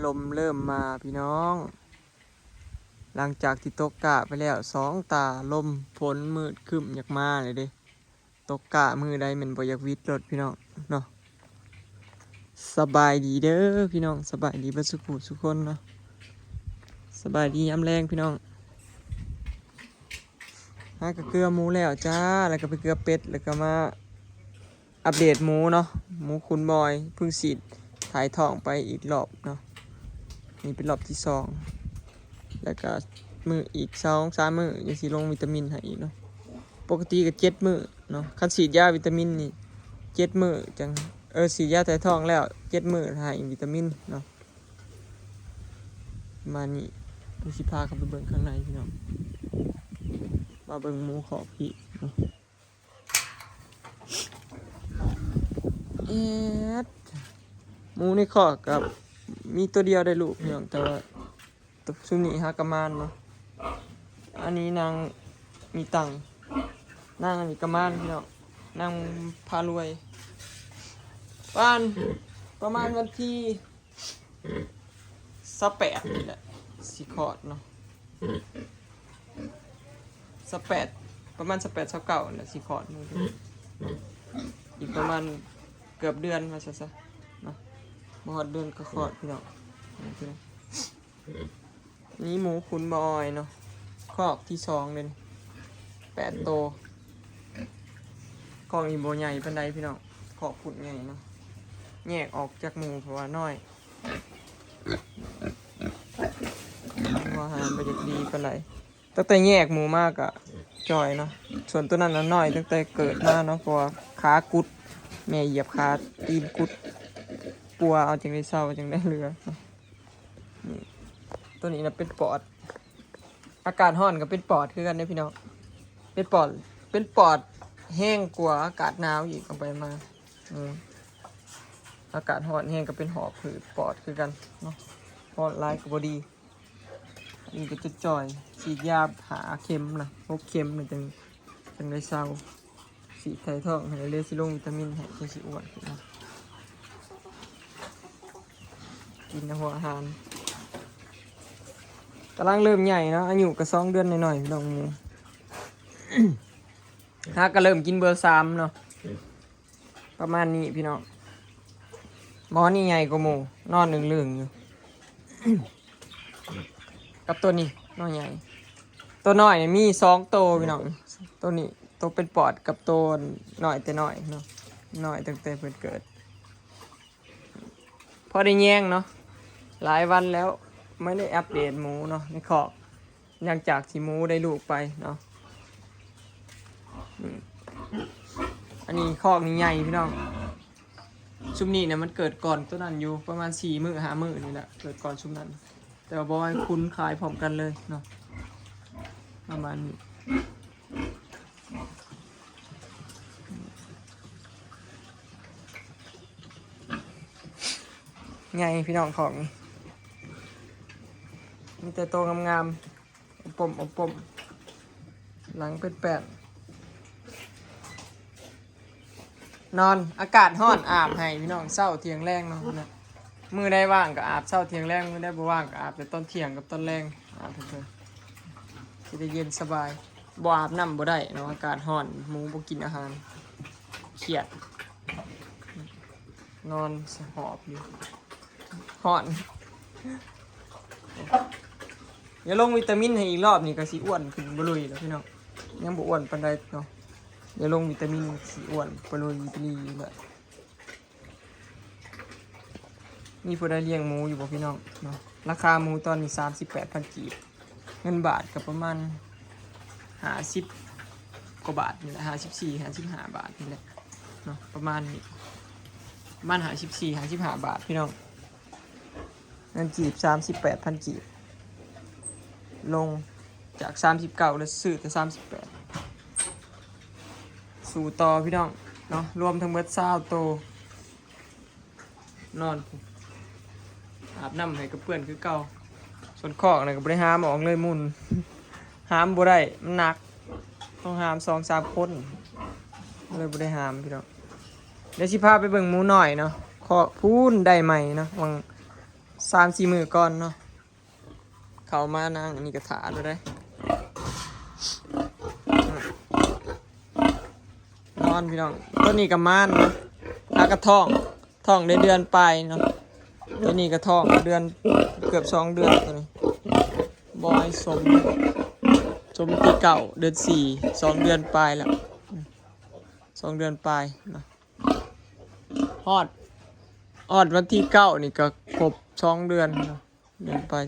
ລົມເລີ່ມມາພີ່ນ້ອງ ຫຼັງຈາກທີ່ຕົກກ້າໄປແລ້ວສອງຕາ ລົມຝົນມືດຄຶ້ມຢາກມາແລ້ວເດ້. ຕົກກ້າມື້ໃດແມ່ນບໍ່ຢາກຫວິດໂລດພີ່ນ້ອງເນາະ. ສະບາຍດີເດີພີ່ນ້ອງ ສະບາຍດີເບິດສູ່ຜູ້ສູ່ຄົນເນາະ. ສະບາຍດີຍາມແລງພີ່ນ້ອງ. ຫາກະເກືອໝູແລ້ວຈ້າ ແລ້ວກະໄປເກືອເປັດ ແລ້ວກະມາອັບເດດໝູເນາະ. ໝູຂຸນບອຍເພິ່ງສີດຖ່າຍທ້ອງໄປອີກລອບເນາະ. ນີ້ເປັນລອບທີສອງ ແລ້ວກະມື້ອີກສອງສາມມື້ ຍັງຊິລົງວິຕາມິນໃຫ້ອີກເນາະ. ປົກກະຕິກະເຈັດມື້ເນາະ ຄັນສີດຢາວິຕາມິນນີ້ເຈັດມື້ຈັ່ງ ເອີ ສີດຢາຖ່າຍທ້ອງແລ້ວເຈັດມື້ໃຫ້ວິຕາມິນເນາະ. ປະມານນີ້ ດຽວຊິພາເຂົ້າໄປເບິ່ງຂ້າງໃນພີ່ນ້ອງ ມາເບິ່ງໝູຄອກພີ້ເນາະ. ແອດ ໝູໃນຄອກກະມີໂຕດຽວໄດ໋ລູກພີ່ນ້ອງ ແຕ່ວ່າຊຸມນີ້ຫາກະມານເນາະ. ອັນນີ້ນາງມີຕັງ ນາງອັນນີ້ກະມານພີ່ນ້ອງ ນາງພາລວຍ. ປະມານ ປະມານວັນທີ ຊາວແປດນີ້ແຫຼະ ຊິຄອດເນາະ ຊາວແປດ ປະມານຊາວແປດ ຊາວເກົ້ານີ້ແຫຼະ ຊິຄອດ. ອີກປະມານເກືອບເດືອນວ່າຊັ້ນຊະເນາະ ບໍ່ຮອດເດືອນກະຄອດພີ່ນ້ອງ. ນີ້ໝູຂຸນບອຍເນາະ ຄອກທີສອງເດ້ ແປດໂຕ. ຄອກນີ້ບໍ່ໃຫຍ່ປານໃດພີ່ນ້ອງ ຄອກພຸ້ນໃຫຍ່ເນາະ ແຍກອອກຈາກໝູເພາະວ່ານ້ອຍ ຫົວອາຫານບໍ່ຢາກດີປານໃດ. ຕັ້ງແຕ່ແຍກໝູມາກະຈ່ອຍເນາະ. ສ່ວນໂຕນັ້ນນະນ້ອຍຕັ້ງແຕ່ເກີດມາເນາະ ເພາະວ່າຂາກຸດ ແມ່ຢຽບຂາຕີນກຸດ ປົວເອົາຈັ່ງໄດ້ເຊົາ ຈັ່ງໄດ້ເຫຼືອ. ນີ້ ໂຕນີ້ນະເປັນປອດ ອາກາດຮ້ອນກະເປັນປອດຄືກັນເດ້ພີ່ນ້ອງ ເປັນປອດ ເປັນປອດແຮງກວ່າອາກາດໜາວອີກ ເອົາໄປມາ. ອື ອາກາດຮ້ອນແຮງກະເປັນຫອບຜືດປອດຄືກັນເນາະ ຮ້ອນຫຼາຍກະບໍ່ດີ. ອັນນີ້ກະຈະຈ່ອຍ ສີດຢາຫ້າເຂັມນະ ຫົກເຂັມນະ ຈັ່ງ ຈັ່ງໄດ້ເຊົາ. ສີດຖ່າຍທ້ອງໃຫ້ ເລີຍຊິລົງວິຕາມິນໃຫ້ ຈັ່ງຊິອ້ວນຂຶ້ນເນາະ ກິນຫົວອາຫານ. ກຳລັງເລີ່ມໃຫຍ່ເນາະ ອາຍຸກະສອງເດືອນໜ້ອຍໆ ນ້ອງໝູ ຫາກະເລີ່ມກິນເບີສາມເນາະ. ປະມານນີ້ພີ່ນ້ອງ ໝໍນີ້ໃຫຍ່ກວ່າໝູ່ ນອນເລິ່ງໆຢູ່ ກັບໂຕນີ້ນ້ອຍໃຫຍ່. ໂຕນ້ອຍນີ້ມີສອງໂຕພີ່ນ້ອງ ໂຕນີ້ ໂຕເປັນປອດກັບໂຕນ້ອຍແຕ່ນ້ອຍເນາະ ນ້ອຍຕັ້ງແຕ່ເພິ່ນເກີດ. ພໍໄດ້ແຍງເນາະ ຫຼາຍວັນແລ້ວ ໄມ່ໄດ້ອັບເດດໝູເນາະ ໃນຄອກ ຫຼັງຈາກທີ່ໝູໄດ້ລູກໄປເນາະ. ອື ອັນນີ້ຄອກນີ້ໃຫຍ່ພີ່ນ້ອງ ຊຸມນີ້ນະມັນເກີດກ່ອນໂຕນັ້ນຢູ່ປະມານສີ່ມື້ຫ້າມື້ນີ້ແຫຼະ ເກີດກ່ອນຊຸມນັ້ນ ແຕ່ວ່າບໍ່ໃຫ້ຄຸນຂາຍພ້ອມກັນເລີຍເນາະ ປະມານນີ້. ໃຫຍ່ພີ່ນ້ອງ ຂອງມີແຕ່ໂຕງາມໆ ອົບປົມ ອົບປົມ ຫຼັງເປັນແປ້ນ ນອນ ອາກາດຮ້ອນອາບໃຫ້ພີ່ນ້ອງ ເຊົ້າທ່ຽງແລງເນາະ. ມື້ໃດວ່າງກະອາບເຊົ້າທ່ຽງແລງ ມື້ໃດບໍ່ວ່າງກະອາບແຕ່ຕອນທ່ຽງກັບຕອນແລງ ອາບເພິ່ນ ຊິໄດ້ເຢັນສະບາຍ. ບໍ່ອາບນ້ຳບໍ່ໄດ້ເນາະ ອາກາດຮ້ອນ ໝູບໍ່ກິນອາຫານ ຄຽດ ນອນສະຫອບຢູ່ ຮ້ອນ. ດຽວລົງວິຕາມິນໃຫ້ອີກລອບນີ້ກະຊິອ້ວນຂຶ້ນບະລຸຍແລ້ວພີ່ນ້ອງ ຍັງບໍ່ອ້ວນປານໃດເນາະ. ດຽວລົງວິຕາມິນຊິອ້ວນປະລຸຍອີ່ຫຼີແລ້ວ. ມີຜູ້ໃດລ້ຽງໝູຢູ່ບໍ່ພີ່ນ້ອງເນາະ? ລາຄາໝູຕອນນີ້ສາມສິບແປດພັນກີບ ເງິນບາດກະປະມານຫ້າສິບກວ່າບາດນີ້ແຫຼະ ຫ້າສິບສີ່ ຫ້າສິບຫ້າບາດນີ້ແຫຼະເນາະ ປະມານນີ້ ປະມານຫ້າສິບສີ່ ຫ້າສິບຫ້າບາດພີ່ນ້ອງ. ເງິນກີບສາມສິບແປດພັນກີບ ລົງຈາກສາມສິບເກົ້າ ແລ້ວຊື້ແຕ່ສາມສິບແປດ ສູ້ຕໍ່ພີ່ນ້ອງເນາະ. ລວມທັງເບິດຊາວໂຕ ນອນພຸ້ນ ອາບນ້ຳໃຫ້ກະເປື້ອນຄືເກົ່າ. ສ່ວນຄອກນະກະບໍ່ໄດ້ຫາມອອກເລີຍ ໝຸ່ນ ຫາມບໍ່ໄດ້ ມັນໜັກ ຕ້ອງຫາມສອງສາມຄົນ ເລີຍບໍ່ໄດ້ຫາມພີ່ນ້ອງ. ດຽວຊິພາໄປເບິ່ງໝູນ້ອຍເນາະ ຄອກພຸ້ນໄດ້ໃໝ່ເນາະ ຫວ່າງ ສາມສີ່ມື້ກ່ອນເນາະ ເຂົ້າມານາງອັນນີ້ກໍຖ້າແລ້ວເດ້ ນອນພີ່ນ້ອງ. ຕົວນີ້ກໍມານເນາະ ແລ້ວກໍທ້ອງ ທ້ອງໄດ້ເດືອນປາຍເນາະ. ຕົວນີ້ກໍທ້ອງເດືອນ ເກືອບສອງເດືອນ ຕົວນີ້ ບອຍສົມ ສົມທີເກົ້າ ເດືອນສີ່ ສອງເດືອນປາຍແລ້ວ ສອງເດືອນປາຍເນາະ. ຮອດ ຮອດວັນທີເກົ້ານີ້ກໍຄົບສອງເດືອນເນາະ ເດືອນປາຍ.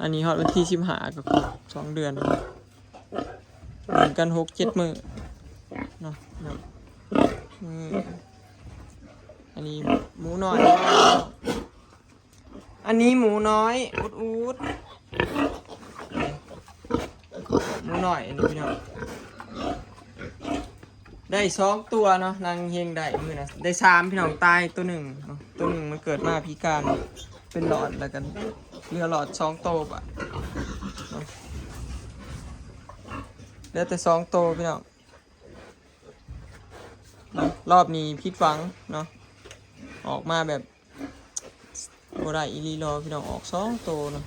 ອັນນີ້ຮອດວັນທີສິບຫ້າກໍຄົບສອງເດືອນ ເດີນກັນຫົກເຈັດມື້ເນາະ. ອືມ ອັນນີ້ໝູນ້ອຍ ອັນນີ້ໝູນ້ອຍ ອຸດໆ ໝູນ້ອຍ ອັນນີ້ພີ່ນ້ອງ ໄດ້ສອງຕົວເນາະ. ນາງເຮັງໄດ້ມື້ນະ ໄດ້ສາມພີ່ນ້ອງ ຕາຍຕົວໜຶ່ງເນາະ. ຕົວໜຶ່ງມັນເກີດມາພິການ ເປັນຫຼອດ ແລ້ວກໍເຫຼືອຫຼອດສອງໂຕບາດເນາະ ເຫຼືອແຕ່ສອງໂຕພີ່ນ້ອງເນາະ. ລອບນີ້ຜິດຫວັງເນາະ ອອກມາແບບ ບໍ່ໄດ້ອີ່ຫຼີຫຼໍພີ່ນ້ອງ ອອກສອງໂຕເນາະ.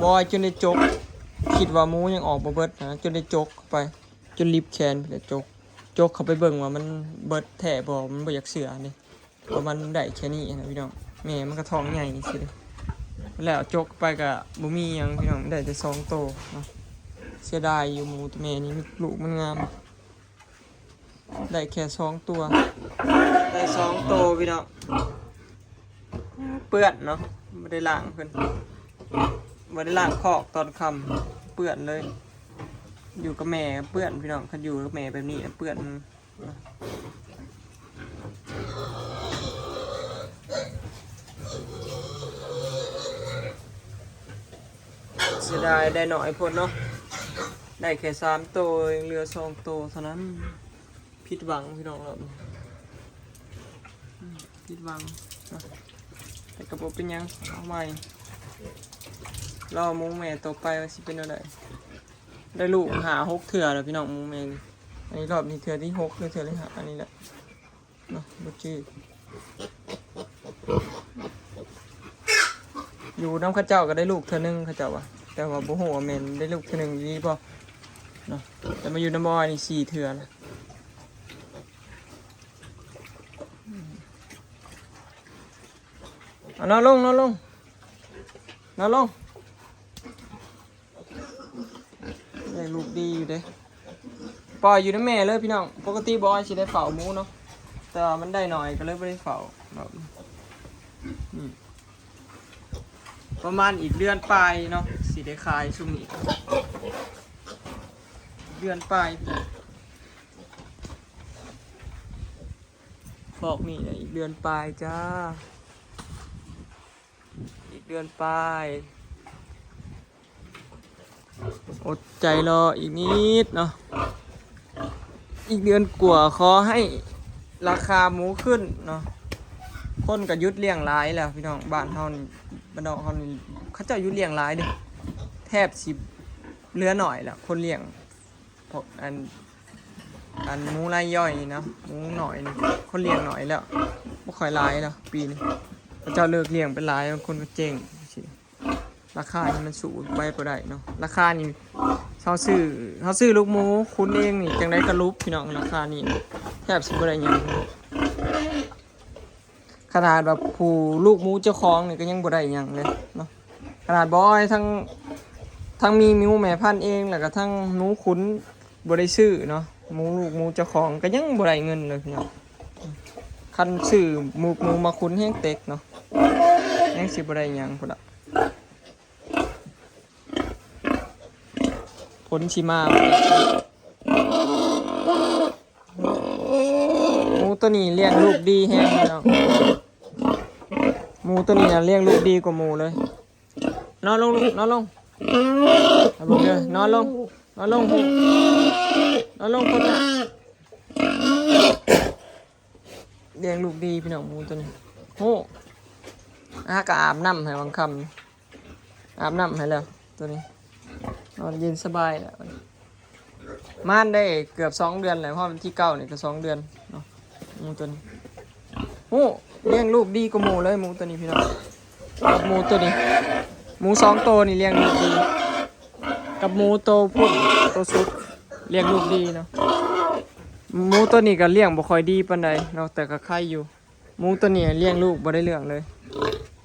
ບອຍຈົນໄດ້ຈົກ ຄິດວ່າໝູຍັງອອກບໍ່ເບິດນະ ຈົນໄດ້ຈົກເຂົ້າໄປ ຈົນລິບແຂນພຸ້ນແຫຼະ ຈົກ ຈົກເຂົ້າໄປເບິ່ງວ່າມັນເບິດແທ້ບໍ່ ມັນບໍ່ຢາກເຊື່ອເດ້ ວ່າມັນໄດ້ແຄ່ນີ້ນະພີ່ນ້ອງ. ແມ່ມັນກໍທ້ອງໃຫຍ່ຊື່ເດ້ ແລ້ວຈົກໄປກໍບໍ່ມີຫຍັງພີ່ນ້ອງ ໄດ້ແຕ່ສອງໂຕເນາະ. ເສຍດາຍຢູ່ ໝູໂຕແມ່ນີ້ ລູກມັນງາມ. ໄດ້ແຄ່ສອງຕົວ ໄດ້ສອງໂຕພີ່ນ້ອງ ເປື້ອນເນາະ ບໍ່ໄດ້ລ້າງເພິ່ນ ບໍ່ໄດ້ລ້າງຄອກຕອນຄ່ຳ ເປື້ອນເລີຍ. ຢູ່ກັບແມ່ເປື້ອນພີ່ນ້ອງ ຄັນຢູ່ກັບແມ່ແບບນີ້ນະເປື້ອນ. ເສຍດາຍໄດ້ໜ້ອຍໂພດເນາະ ໄດ້ແຄ່ສາມໂຕ ຍັງເຫຼືອສອງໂຕເທົ່ານັ້ນ. ຜິດຫວັງພີ່ນ້ອງເນາະ ອືມ ຜິດຫວັງເນາະ ແຕ່ກໍບໍ່ເປັນຫຍັງ ເອົາໃໝ່ ລໍໝູແມ່ຕໍ່ໄປວ່າຊິເປັນແນວໃດ. ໄດ້ລູກຫ້າຫົກເທື່ອແລ້ວພີ່ນ້ອງ ໝູແມ່ນີ້. ອັນນີ້ລອບນີ້ເທື່ອທີຫົກ ຫຼືເທື່ອທີຫ້າ ອັນນີ້ແຫຼະເນາະ ບໍ່ຈື່. ຢູ່ນຳເຂົາເຈົ້າກໍໄດ້ລູກເທື່ອໜຶ່ງ ເຂົາເຈົ້າວ່າ ແຕ່ວ່າບໍ່ຮູ້ວ່າແມ່ນໄດ້ລູກເທື່ອໜຶ່ງອີ່ຫຼີບໍ່ເນາະ. ແຕ່ມາຢູ່ນຳບອຍນີ້ສີ່ເທື່ອແລ້ວ. ເອົາ ນອນລົງ ນອນລົງ ນອນລົງ. ໄດ້ລູກດີຢູ່ເດ້ ປ່ອຍຢູ່ນຳແມ່ເລີຍພີ່ນ້ອງ. ປົກກະຕິບອຍຊິໄດ້ເຝົ້າໝູເນາະ ແຕ່ວ່າມັນໄດ້ໜ້ອຍກໍເລີຍບໍ່ໄດ້ເຝົ້າເນາະ. ອືມ ປະມານອີກເດືອນປາຍເນາະ ຊິໄດ້ຂາຍຊຸມນີ້ ເດືອນປາຍ ຄອກນີ້ນະ ອີກເດືອນປາຍຈ້າ ອີກເດືອນປາຍ. ອົດໃຈລໍອີກນິດເນາະ ອີກເດືອນກວ່າ ຂໍໃຫ້ລາຄາໝູຂຶ້ນເນາະ. ຄົນກໍຢຸດລ້ຽງຫຼາຍແລ້ວພີ່ນ້ອງ ບ້ານເຮົານີ້ ບ້ານນອກເຮົານີ້ ເຂົາເຈົ້າຢຸດລ້ຽງຫຼາຍເດ້ ແທບຊິເຫຼືອໜ້ອຍແລ້ວຄົນລ້ຽງ. ພວກອັນ ອັນໝູລາຍຍ່ອຍນີ້ເນາະ ໝູນ້ອຍນີ້ ຄົນລ້ຽງໜ້ອຍແລ້ວ ບໍ່ຄ່ອຍຫຼາຍແລ້ວປີນີ້ ເຂົາເຈົ້າເລີກລ້ຽງໄປຫຼາຍ ບາງຄົນກໍເຈັງຈັ່ງຊີ້. ລາຄານີ້ມັນສູ້ໄປບໍ່ໄດ້ເນາະ ລາຄານີ້ ເຮົາຊື້ ເຮົາຊື້ລູກໝູຂຸນເອງນີ້ ຈັ່ງໃດກໍຫຼຸບພີ່ນ້ອງ ລາຄານີ້ນະ ແທບຊິບໍ່ໄດ້ຫຍັງ. ຂະໜາດວ່າຜູ້ລູກໝູເຈົ້າຂອງນີ້ກໍຍັງບໍ່ໄດ້ຫຍັງເລີຍເນາະ. ຂະໜາດບອຍທັງ ທັງມີໝູແມ່ພັນເອງ ແລ້ວກໍທັງໝູຂຸນບໍ່ໄດ້ຊື້ເນາະ ໝູລູກໝູເຈົ້າຂອງກໍຍັງບໍ່ໄດ້ເງິນເລີຍພີ່ນ້ອງ. ຄັນຊື້ໝູ ໝູມາຂຸນແຮງເຕັກເນາະ ຍັງຊິບໍ່ໄດ້ຫຍັງພຸ້ນລະ. ຜົນຊິມາ ໝູໂຕນີ້ລ້ຽງລູກດີແຮງພີ່ນ້ອງ ໝູໂຕນີ້ນະລ້ຽງລູກດີກວ່າໝູເລີຍ. ນອນລົງລູກ ນອນລົງ ເອົາເບິ່ງເດີ ນອນລົງ ນອນລົງ ນອນລົງພຸ້ນນະ. ລ້ຽງລູກດີພີ່ນ້ອງ ໝູໂຕນີ້ ໂຫ ອາ ກໍອາບນ້ຳໃຫ້ບາງຄ່ຳ ອາບນ້ຳໃຫ້ແລ້ວ ໂຕນີ້ນອນເຢັນສະບາຍແລ້ວ. ມານໄດ້ເກືອບສອງເດືອນແລ້ວ ຮອດວັນທີເກົ້ານີ້ກໍສອງເດືອນເນາະ ໝູໂຕນີ້. ໂອ້ ລ້ຽງລູກດີກວ່າໝູເລີຍ ໝູໂຕນີ້ພີ່ນ້ອງ. ກັບໝູໂຕນີ້ ໝູສອງໂຕນີ້ລ້ຽງລູກດີ ກັບໝູໂຕພຸ້ນ ໂຕສຸດລ້ຽງລູກດີເນາະ. ໝູໂຕນີ້ກໍລ້ຽງບໍ່ຄ່ອຍດີປານໃດເນາະ ແຕ່ກໍໄຄຢູ່. ໝູໂຕນີ້ລ້ຽງລູກບໍ່ໄດ້ເລື່ອງເລີຍ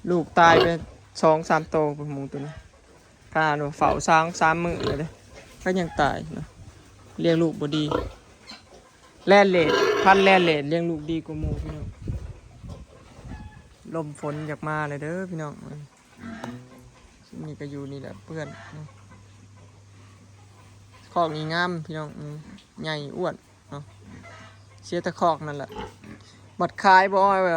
ລູກຕາຍໄປສອງສາມໂຕ ໝູໂຕນີ້ ຂະໜາດວ່າເຝົ້າສາມ ສາມມື້ແລ້ວເດ້ ກໍຍັງຕາຍເນາະ ລ້ຽງລູກບໍ່ດີ. ແລນເລດ ພັນແລນເລດລ້ຽງລູກດີກວ່າໝູພີ່ນ້ອງ. ລົມຝົນຢາກມາແລ້ວເດີພີ່ນ້ອງ. ນີ້ກໍຢູ່ນີ້ແຫຼະເພື່ອນເນາະ. ຄອກນີ້ງາມພີ່ນ້ອງ ອືມ ໃຫຍ່ອ້ວນເນາະ ເສຍແຕ່ຄອກນັ້ນແຫຼະ. ບັດຂາຍບໍ່ອ້ອຍວ່າ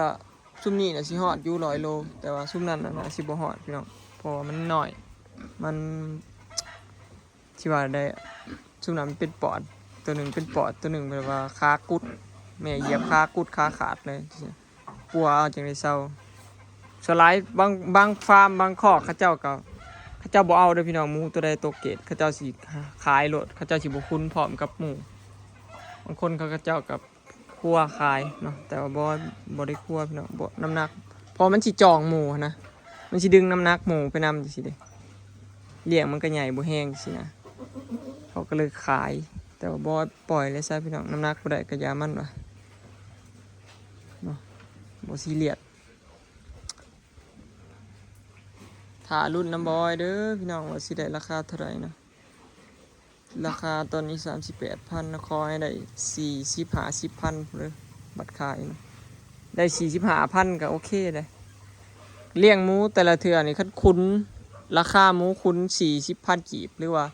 ຊຸມນີ້ນະຊິຮອດຢູ່ຮ້ອຍໂລ ແຕ່ວ່າຊຸມນັ້ນນະຊິບໍ່ຮອດພີ່ນ້ອງ ເພາະວ່າມັນນ້ອຍ ມັນ ຊິວ່າໄດ້ ຊຸມນັ້ນມັນເປັນປອດ ໂຕໜຶ່ງເປັນປອດ ໂຕໜຶ່ງແບບວ່າຂາກຸດ ແມ່ຢຽບຂາກຸດຂາຂາດເລີຍ ປົວເອົາຈັ່ງໄດ້ເຊົາ. ສ່ວນຫຼາຍບາງ ບາງຟາມບາງຄອກເຂົາເຈົ້າກໍ ເຂົາເຈົ້າບໍ່ເອົາເດີພີ່ນ້ອງ ໝູໂຕໃດຕົກເກດ ເຂົາເຈົ້າຊິຂາຍໂລດ ເຂົາເຈົ້າຊິບໍ່ຄຸນພ້ອມກັບໝູ. ບາງຄົນເຂົາເຈົ້າກໍ ຄົວຂາຍເນາະ ແຕ່ວ່າບໍ່ ບໍ່ໄດ້ຄົວພີ່ນ້ອງ ບໍ່ ນ້ຳໜັກ ເພາະມັນຊິຈ່ອງໝູຫັ້ນນະ ມັນຊິດຶງນ້ຳໜັກໝູໄປນຳຈັ່ງຊີ້ເດ້ ລ້ຽງມັນກໍໃຫຍ່ບໍ່ແຮງຊີ້ນະ ເຂົາກໍເລີຍຂາຍ. ແຕ່ວ່າບໍ່ ປ່ອຍເລີຍຊະພີ່ນ້ອງ ນ້ຳໜັກບໍ່ໄດ້ກໍຢ່າມັນວ່າເນາະ ບໍ່ຊີຣຽສ. ຖ້າລຸ້ນນຳບອຍເດີພີ່ນ້ອງ ວ່າຊິໄດ້ລາຄາເທົ່າໃດເນາະ. ລາຄາຕອນນີ້ສາມສິບແປດພັນ ຂໍໃຫ້ໄດ້ສີ່ສິບ ຫ້າສິບພັນພຸ້ນເດີ ບັດຂາຍນະ ໄດ້ສີ່ສິບຫ້າພັນກໍໂອເຄເດ້. ລ້ຽງໝູແຕ່ລະເທື່ອນີ້ ຄັນຄຸນ ລາຄາໝູຄຸນສີ່ສິບພັນກີບ ຫຼືວ່າ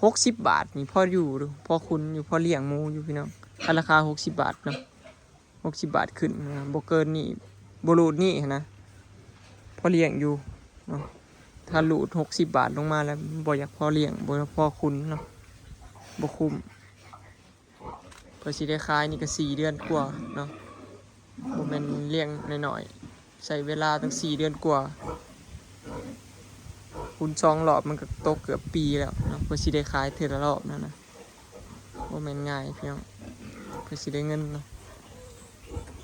ຫົກສິບບາດນີ້ ພໍຢູ່ ພໍຄຸນຢູ່ ພໍລ້ຽງໝູຢູ່ພີ່ນ້ອງ ຄັນລາຄາຫົກສິບບາດເນາະ. ຫົກສິບບາດຂຶ້ນນະ ບໍ່ເກີນນີ້ ບໍ່ຫຼຸດນີ້ຫັ້ນນະ ພໍລ້ຽງຢູ່ເນາະ. ຖ້າຫຼຸດຫົກສິບບາດລົງມາແລ້ວ ບໍ່ຢາກພໍລ້ຽງ ບໍ່ພໍຄຸນເນາະ ບໍ່ຄຸ້ມ. ເພື່ອຊິໄດ້ຂາຍນີ້ກໍສີ່ເດືອນກວ່າເນາະ ບໍ່ແມ່ນລ້ຽງນ້ອຍໆ ໃຊ້ເວລາຕັ້ງສີ່ເດືອນກວ່າ ຄູນສອງລອບມັນກໍຕົກເກືອບປີແລ້ວເນາະ ເພື່ອຊິໄດ້ຂາຍເທື່ອລະລອບນັ້ນນະ. ບໍ່ແມ່ນງ່າຍພີ່ນ້ອງ ເພື່ອຊິໄດ້ເງິນເນາະ.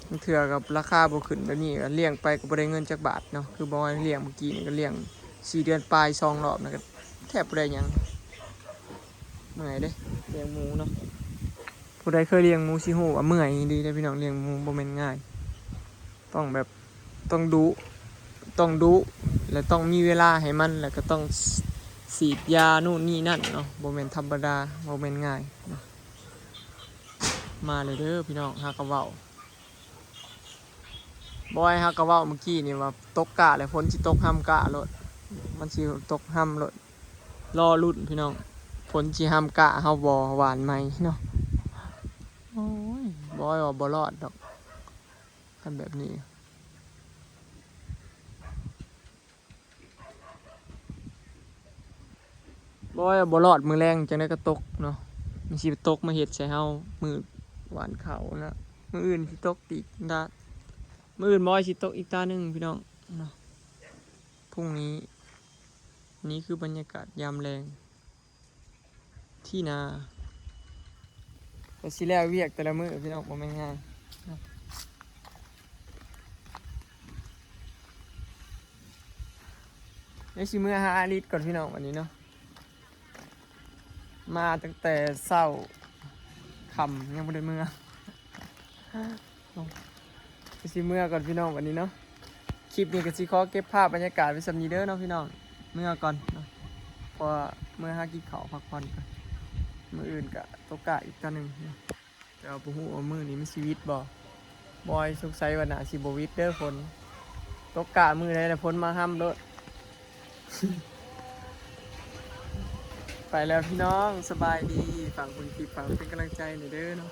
ບາງເທື່ອກໍລາຄາບໍ່ຂຶ້ນແບບນີ້ ກໍລ້ຽງໄປກໍບໍ່ໄດ້ເງິນຈັກບາດເນາະ. ຄືບອຍລ້ຽງເມື່ອກີ້ນີ້ ກໍລ້ຽງສີ່ເດືອນປາຍສອງລອບນະ ກໍແທບບໍ່ໄດ້ຫຍັງ ເມື່ອຍເດ້ ລ້ຽງໝູເນາະ. ຜູ້ໃດເຄີຍລ້ຽງໝູຊິຮູ້ວ່າເມື່ອຍອີ່ຫຼີເດ້ພີ່ນ້ອງ. ລ້ຽງໝູບໍ່ແມ່ນງ່າຍ ຕ້ອງແບບ ຕ້ອງດຸ ຕ້ອງດຸ ແລະ ຕ້ອງມີເວລາໃຫ້ມັນ ແລະ ກໍຕ້ອງສີດຢານູ້ນນີ້ນັ້ນເນາະ ບໍ່ແມ່ນທຳມະດາ ບໍ່ແມ່ນງ່າຍເນາະ. ມາເລີຍເດີພີ່ນ້ອງ ຫາກະເວົ້າ ບອຍຫາກະເວົ້າເມື່ອກີ້ນີ້ວ່າຕົກກ້າແລ້ວ ຝົນຊິຕົກຮ່ຳກ້າໂລດ ມັນຊິຕົກຮ່ຳໂລດ. ລໍລຸ້ນພີ່ນ້ອງ ຝົນຊິຮ່ຳກ້າເຮົາບໍ່ ຫວ່ານໃໝ່ເນາະ. ໂອ້ຍ ບອຍວ່າບໍ່ລອດດອກ ຄັນແບບນີ້ ບອຍວ່າບໍ່ລອດ ມື້ແລງຈັ່ງໃດກໍຕົກເນາະ. ມັນຊິຕົກມາເຮັດໃສ່ເຮົາ ມື້ຫວ່ານເຂົ້ານະ ມື້ອື່ນຊິຕົກອີກຕາ ມື້ອື່ນບອຍຊິຕົກອີກຕາໜຶ່ງພີ່ນ້ອງເນາະ. ພຸ່ງນີ້ ນີ້ຄືບັນຍາກາດຍາມແລງ ທີ່ນາ ກວ່າຊິແລ້ວວຽກແຕ່ລະມື້ພີ່ນ້ອງ ບໍ່ແມ່ນງ່າຍເນາະ. ດຽວຊິເມືອຫາອາລິດກ່ອນພີ່ນ້ອງ ບັດນີ້ເນາະ ມາຕັ້ງແຕ່ເຊົ້າຄ່ຳຍັງບໍ່ໄດ້ເມືອ. ກໍຊິເມືອກ່ອນພີ່ນ້ອງ ບັດນີ້ເນາະ. ຄລິບນີ້ກໍຊິຂໍເກັບພາບບັນຍາກາດໄວ້ສ່ຳນີ້ເດີເນາະພີ່ນ້ອງ ເມືອກ່ອນເນາະ ເພາະວ່າເມືອຫາກິນເຂົ້າພັກຜ່ອນກ່ອນ. ມື້ອື່ນກໍຕົກກະອີກເທື່ອໜຶ່ງເນາະ ແຕ່ວ່າບໍ່ຮູ້ວ່າມື້ນີ້ມັນຊິຫວິດບໍ່ ບອຍສົງໄສວ່າໜ້າຊິບໍ່ຫວິດເດີ ຝົນຕົກກະມື້ໃດນະ ຝົນມາຮ່ຳໂລດ. ໄປແລ້ວພີ່ນ້ອງ ສະບາຍດີ ຝາກເບິ່ງຄລິບ ຝາກເປັນກຳລັງໃຈແດ່ເດີເນາະ.